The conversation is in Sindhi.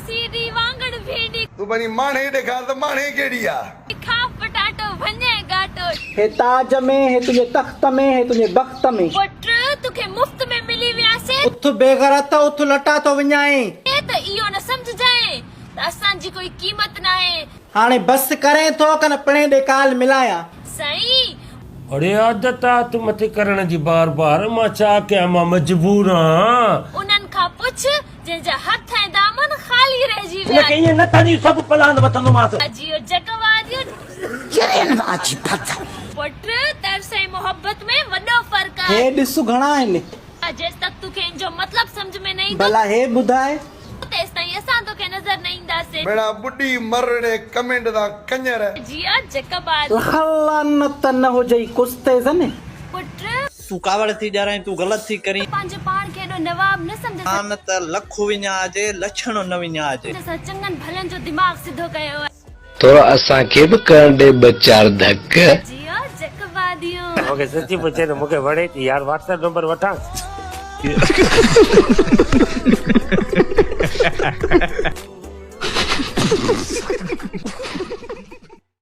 سيڙي واڱڻ ڀينڊي. تون پنهنجي ماڻهي ڏيکار ته ماڻهي ڪهڙي آ. کا پٽاٽو ڀڃي ڳاٽو. هي تاج ۾، هي تنهنجي تخت ۾، هي تنهنجي بخت ۾. پٽ توکي مفت ۾ ملي وياسين. اٿ بيغيرت اٿ لٽا ٿو وڃائين. ته اهو نه سمجهجانء ته اسان جي ڪوئي قيمت ناهي. هاڻي بس ڪرين ٿو ڪن پڻهين ڏي ڪال ملايان. سائين! اڙي عادت آ هٿ مٿي ڪرڻ جي بار بار مان ڇا ڪيان مان مجبور آن. انهن کان پڇ جنهن جا هٿ ۽ دامن خالي رهجي ان ويا. کي ائين نه ٿاني سڀ پلاند وٺندومانس. جيو جڳ واريو. چرين واجي ڦٿل. پٽ ترس ۽ محبت ۾ وڏو فرق آهي. هي ڏس گهڻا آهن. جيستڪ توکي ان جو مطلب سمجهه ۾ نه ايندو. ڀلا هي ٻڌاء. تيستائين اسان توکي نظر نه اينداسين. ڀيڻا ٻڏي مر ڙي ڪمينٽ تان ڪڃر. جيئا جيڪب آ. لک لعنت نه هجئي ڪستيزن. پٽ. تون ڪاوڙ ٿي ڏيارين، تون غلط ٿي ڪرين. پنهنجو پاڻ کي ايڏو نواب نه سمجهه. آن ته لک وڃائجي، لڇڻ نه وڃائجي. اسان چڱن ڀلن جو دماغ سڌو ڪيو آهي. ٿورو اسان کي به ڪرڻ ڏي ٻه چار ڌڪ. جيئا جيڪب آديون. مونکي سچي پڇين ته مونکي وڻي ٿي يار واٽس ايپ نمبر وٺانس.